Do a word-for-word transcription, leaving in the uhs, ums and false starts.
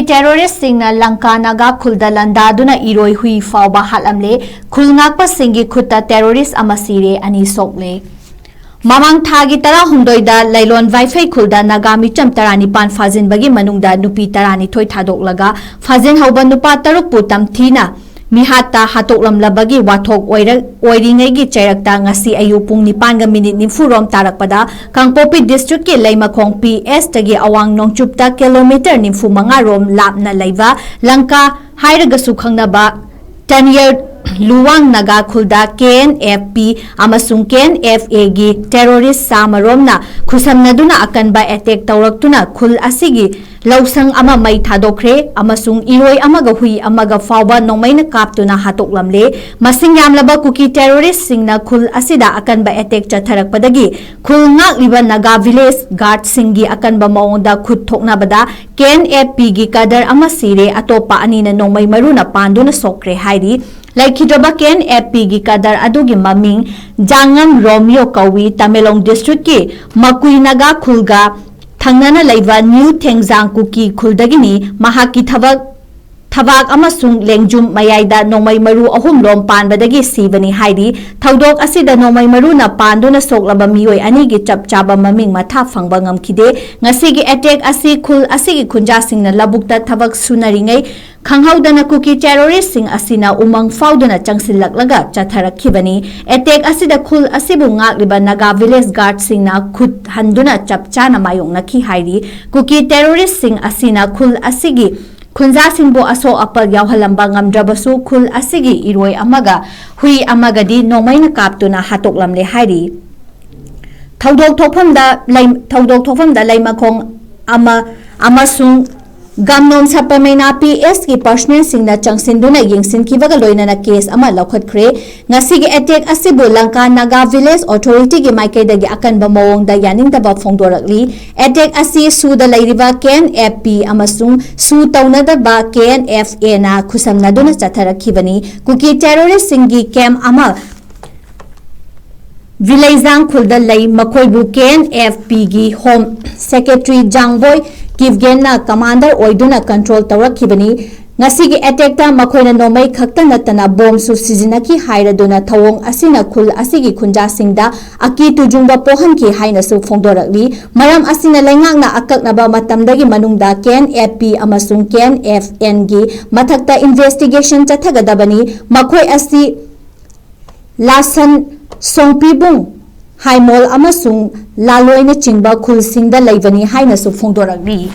ꯇꯦꯔꯣꯔꯤꯁꯁꯤꯡꯅ ꯂꯪꯀꯥ ꯅꯥꯒꯥ ꯈꯨꯜꯗ ꯂꯥꯟꯗꯥꯗꯨꯅ ꯏꯔꯣꯏ ꯍꯨꯏ ꯐꯥꯎꯕ ꯍꯥꯠꯂꯝꯂꯦ꯫ ꯈꯨꯜ ꯉꯥꯛꯄꯁꯤꯡꯒꯤ ꯈꯨꯠꯇ ꯇꯦꯔꯣꯔꯤꯁ ꯑꯃ ꯁꯤꯔꯦ, ꯑꯅꯤ ꯁꯣꯛꯂꯦ꯫ ꯃꯃꯥꯡ ꯊꯥꯒꯤ ꯇꯔꯥꯍꯨꯝꯗꯣꯏꯗ ꯂꯩꯂꯣꯟ ꯋꯥꯏꯐꯩ ꯈꯨꯜꯗ ꯅꯥꯒꯥ ꯃꯤꯆꯝ ꯇꯔꯥꯅꯤꯄꯥꯟ ꯐꯥꯖꯤꯟꯕꯒꯤ ꯃꯅꯨꯡꯗ ꯅꯨꯄꯤ ꯇꯔꯥꯅꯤꯊꯣꯏ ꯊꯥꯗꯣꯛꯂꯒ ꯐꯥꯖꯤꯟꯍꯧꯕ ꯅꯨꯄꯥ ꯇꯔꯨꯛꯄꯨ ꯇꯝꯊꯤꯅ ꯃꯤꯍꯥꯠꯇ ꯍꯥꯠꯇꯣꯛꯂꯝꯂꯕꯒꯤ ꯋꯥꯊꯣꯛ ꯑꯣꯏꯔ-, ꯑꯣꯏꯔꯤꯉꯩꯒꯤ ꯆꯩꯔꯛꯇ ꯉꯁꯤ ꯑꯌꯨꯛ ꯄꯨꯡ ꯅꯤꯄꯥꯟꯒ ꯃꯤꯅꯤꯠ ꯅꯤꯐꯨ ꯔꯣꯝ ꯇꯥꯔꯛꯄꯗ ꯀꯥꯡꯄꯣꯛꯄꯤ ꯗꯤꯁꯇ꯭ꯔꯤꯛꯀꯤ ꯂꯩꯃꯈꯣꯡ ꯄꯤ ꯑꯦꯁꯇꯒꯤ ꯑꯋꯥꯡ ꯅꯣꯡꯆꯨꯞꯇ ꯀꯤꯂꯣꯃꯤꯇꯔ ꯅꯤꯐꯨ ꯃꯉꯥ ꯔꯣꯝ ꯂꯥꯞꯅ ꯂꯩꯕ ꯂꯪꯀꯥ ꯍꯥꯏꯔꯒꯁꯨ ꯈꯪꯅꯕ ꯇꯟꯌꯔ ꯂꯨꯋꯥꯡ ꯅꯥꯒꯥ ꯈꯨꯜꯗ ꯀꯦ ꯑꯦꯟ ꯑꯦꯐ ꯄꯤ ꯑꯃꯁꯨꯡ ꯀꯦ ꯑꯦꯟ ꯑꯦꯐ ꯑꯦꯒꯤ ꯇꯦꯔꯣꯔꯤꯁ ꯆꯥꯃꯔꯣꯝꯅ ꯈꯨꯠꯁꯝꯅꯗꯨꯅ ꯑꯀꯟꯕ ꯑꯦꯇꯦꯛ ꯇꯧꯔꯛꯇꯨꯅ ꯈꯨꯜ ꯑꯁꯤꯒꯤ ꯂꯧꯁꯪ ꯑꯃ ꯃꯩ ꯊꯥꯗꯣꯛꯈ꯭ꯔꯦ ꯑꯃꯁꯨꯡ ꯏꯔꯣꯏ ꯑꯃꯒ ꯍꯨꯏ ꯑꯃꯒ ꯐꯥꯎꯕ ꯅꯣꯡꯃꯩꯅ ꯀꯥꯞꯇꯨꯅ ꯍꯥꯠꯇꯣꯛꯂꯝꯂꯦ꯫ ꯃꯁꯤꯡ ꯌꯥꯝꯂꯕ ꯀꯨꯀꯤ ꯇꯦꯔꯣꯔꯤꯁꯁꯤꯡꯅ ꯈꯨꯜ ꯑꯁꯤꯗ ꯑꯀꯟꯕ ꯑꯦꯇꯦꯛ ꯆꯠꯊꯔꯛꯄꯗꯒꯤ ꯈꯨꯜ ꯉꯥꯛꯂꯤꯕ ꯅꯥꯒꯥ ꯚꯤꯂꯦꯖ ꯒꯥꯔꯗꯁꯤꯡꯒꯤ ꯑꯀꯟꯕ ꯃꯑꯣꯡꯗ ꯈꯨꯠ ꯊꯣꯛꯅꯕꯗ ꯀꯦ ꯑꯦꯟ ꯑꯦꯐ ꯄꯤꯒꯤ ꯀꯗꯔ ꯑꯃ ꯁꯤꯔꯦ, ꯑꯇꯣꯞꯄ ꯑꯅꯤꯅ ꯅꯣꯡꯃꯩ ꯃꯔꯨꯅ ꯄꯥꯟꯗꯨꯅ ꯁꯣꯛꯈ꯭ꯔꯦ ꯍꯥꯏꯔꯤ꯫ ꯂꯩꯈꯤꯗ꯭ꯔꯕ ꯀꯦ ꯑꯦꯟ ꯑꯦꯐ ꯄꯤꯒꯤ ꯀꯗꯔ ꯑꯗꯨꯒꯤ ꯃꯃꯤꯡ ꯖꯥꯉꯝ ꯔꯣꯃꯤꯌꯣ ꯀꯧꯏ꯫ ꯇꯃꯦꯡꯂꯣꯡ ꯗꯤꯁꯇ꯭ꯔꯤꯛꯀꯤ ꯃꯀꯨꯏ ꯅꯥꯒꯥ ꯈꯨꯜꯒ ꯊꯪꯅꯅ ꯂꯩꯕ ꯅ꯭ꯌꯨ ꯊꯦꯡꯖꯥꯡ ꯀꯨꯀꯤ ꯈꯨꯜꯗꯒꯤꯅꯤ꯫ ꯃꯍꯥꯛꯀꯤ ꯊꯕꯛ ꯊꯕꯥꯛ ꯑꯃꯁꯨꯡ ꯂꯦꯡꯖꯨꯝ ꯃꯌꯥꯏꯗ ꯅꯣꯡꯃꯩ ꯃꯔꯨ ꯑꯍꯨꯝ ꯂꯣꯝ ꯄꯥꯟꯕꯗꯒꯤ ꯁꯤꯕꯅꯤ ꯍꯥꯏꯔꯤ꯫ ꯊꯧꯗꯣꯛ ꯑꯁꯤꯗ ꯅꯣꯡꯃꯩ ꯃꯔꯨꯅ ꯄꯥꯟꯗꯨꯅ ꯁꯣꯛꯂꯕ ꯃꯤꯑꯣꯏ ꯑꯅꯤꯒꯤ ꯆꯞ ꯆꯥꯕ ꯃꯃꯤꯡ ꯃꯊꯥ ꯐꯪꯕ ꯉꯝꯈꯤꯗꯦ꯫ ꯉꯁꯤꯒꯤ ꯑꯦꯇꯦꯛ ꯑꯁꯤ ꯈꯨꯜ ꯑꯁꯤꯒꯤ ꯈꯨꯟꯖꯥꯁꯤꯡꯅ ꯂꯧꯕꯨꯛꯇ ꯊꯕꯛ ꯁꯨꯅꯔꯤꯉꯩ ꯈꯪꯍꯧꯗꯅ ꯀꯨꯀꯤ ꯇꯦꯔꯣꯔꯤꯁꯁꯤꯡ ꯑꯁꯤꯅ ꯎꯃꯪ ꯐꯥꯎꯗꯨꯅ ꯆꯪꯁꯤꯜꯂꯛꯂꯒ ꯆꯠꯊꯔꯛꯈꯤꯕꯅꯤ꯫ ꯑꯦꯇꯦꯛ ꯑꯁꯤꯗ ꯈꯨꯜ ꯑꯁꯤꯕꯨ ꯉꯥꯛꯂꯤꯕ ꯅꯥꯒꯥ ꯚꯤꯂꯦꯖ ꯒꯥꯔꯗꯁꯤꯡꯅ ꯈꯨꯠ ꯍꯟꯗꯨꯅ ꯆꯞ ꯆꯥꯅ ꯃꯥꯌꯣꯛꯅꯈꯤ ꯍꯥꯏꯔꯤ꯫ ꯀꯨꯀꯤ ꯇꯦꯔꯣꯔꯤꯁꯁꯤꯡ ꯑꯁꯤꯅ ꯈꯨꯜ ꯑꯁꯤꯒꯤ ꯈꯨꯟꯖꯥꯁꯤꯡꯕꯨ ꯑꯁꯣꯛ ꯑꯄꯜ ꯌꯥꯎꯍꯜꯂꯝꯕ ꯉꯝꯗ꯭ꯔꯕꯁꯨ ꯈꯨꯜ ꯑꯁꯤꯒꯤ ꯏꯔꯣꯏ ꯑꯃꯒ ꯍꯨꯏ ꯑꯃꯒꯗꯤ ꯅꯣꯡꯃꯩꯅ ꯀꯥꯞꯇꯨꯅ ꯍꯥꯠꯇꯣꯛꯂꯝꯂꯦ ꯍꯥꯏꯔꯤ꯫ ꯊꯧꯗꯣꯛ ꯊꯣꯛꯐꯝꯗ ꯂꯩ-, ꯊꯧꯗꯣꯛ ꯊꯣꯛꯐꯝꯗ ꯂꯩꯃꯈꯣꯡ ꯑꯃ ꯑꯃꯁꯨꯡ ꯒꯥꯝꯅꯣꯝ ꯁꯞꯄꯃꯩꯅꯥ ꯄꯤ ꯑꯦꯁꯀꯤ ꯄꯔꯁꯅꯦꯜꯁꯤꯡꯅ ꯆꯪꯁꯤꯟꯗꯨꯅ ꯌꯦꯡꯁꯤꯟꯈꯤꯕꯒ ꯂꯣꯏꯅꯅ ꯀꯦꯁ ꯑꯃ ꯂꯧꯈꯠꯈ꯭ꯔꯦ꯫ ꯉꯁꯤꯒꯤ ꯑꯦꯇꯦꯛ ꯑꯁꯤꯕꯨ ꯂꯪꯀꯥ ꯅꯥꯒꯥ ꯚꯤꯂꯦꯖ ꯑꯣꯊꯣꯔꯤꯇꯤꯒꯤ ꯃꯥꯏꯀꯩꯗꯒꯤ ꯑꯀꯟꯕ ꯃꯑꯣꯡꯗ ꯌꯥꯅꯤꯡꯗꯕ ꯐꯣꯡꯗꯣꯔꯛꯂꯤ꯫ ꯑꯦꯇꯦꯛ ꯑꯁꯤ ꯁꯨꯗ ꯂꯩꯔꯤꯕ ꯀꯦ ꯑꯦꯟ ꯑꯦꯐ ꯄꯤ ꯑꯃꯁꯨꯡ ꯁꯨ ꯇꯧꯅꯗꯕ ꯀꯦ ꯑꯦꯟ ꯑꯦꯐ ꯑꯦꯅ ꯈꯨꯠꯁꯝꯅꯗꯨꯅ ꯆꯠꯊꯔꯛꯈꯤꯕꯅꯤ꯫ ꯀꯨꯀꯤ ꯇꯦꯔꯣꯔꯤꯁꯁꯤꯡꯒꯤ ꯀꯦꯝ ꯑꯃ ꯚꯤꯂꯩꯖꯥꯡ ꯈꯨꯜꯗ ꯂꯩ꯫ ꯃꯈꯣꯏꯕꯨ ꯀꯦ ꯑꯦꯟ ꯑꯦꯐ ꯄꯤꯒꯤ ꯍꯣꯝ ꯁꯦꯀ꯭ꯔꯦꯇꯔꯤ ꯖꯥꯡꯕꯣꯏ ꯀꯤꯞꯒꯦꯟꯅ ꯀꯃꯥꯟꯗꯔ ꯑꯣꯏꯗꯨꯅ ꯀꯟꯇ꯭ꯔꯣꯜ ꯇꯧꯔꯛꯈꯤꯕꯅꯤ꯫ ꯉꯁꯤꯒꯤ ꯑꯦꯇꯦꯛꯇ ꯃꯈꯣꯏꯅ ꯅꯣꯡꯃꯩ ꯈꯛꯇ ꯅꯠꯇꯅ ꯕꯣꯝꯁꯨ ꯁꯤꯖꯤꯟꯅꯈꯤ ꯍꯥꯏꯔꯗꯨꯅ ꯊꯧꯑꯣꯡ ꯑꯁꯤꯅ ꯈꯨꯜ ꯑꯁꯤꯒꯤ ꯈꯨꯟꯖꯥꯁꯤꯡꯗ ꯑꯀꯤ ꯇꯨꯖꯨꯡꯕ ꯄꯣꯛꯍꯟꯈꯤ ꯍꯥꯏꯅꯁꯨ ꯐꯣꯡꯗꯣꯔꯛꯂꯤ꯫ ꯃꯔꯝ ꯑꯁꯤꯅ ꯂꯩꯉꯥꯛꯅ ꯑꯀꯛꯅꯕ ꯃꯇꯝꯗꯒꯤ ꯃꯅꯨꯡꯗ ꯀꯦ ꯑꯦꯟ ꯑꯦꯐ ꯄꯤ ꯑꯃꯁꯨꯡ ꯀꯦ ꯑꯦꯟ ꯑꯦꯐ ꯑꯦꯟꯒꯤ ꯃꯊꯛꯇ ꯏꯟꯚꯦꯁꯇꯤꯒꯦꯁꯟ ꯆꯠꯊꯒꯗꯕꯅꯤ꯫ ꯃꯈꯣꯏ ꯑꯁꯤ ꯂꯥꯁꯟ, ꯁꯣꯡꯄꯤꯕꯨꯡ, ꯍꯥꯏꯃꯣꯜ ꯑꯃꯁꯨꯡ ꯂꯥꯂꯣꯏꯅꯆꯤꯡꯕ ꯈꯨꯜꯁꯤꯡꯗ ꯂꯩꯕꯅꯤ ꯍꯥꯏꯅꯁꯨ ꯐꯣꯡꯗꯣꯔꯛꯂꯤ꯫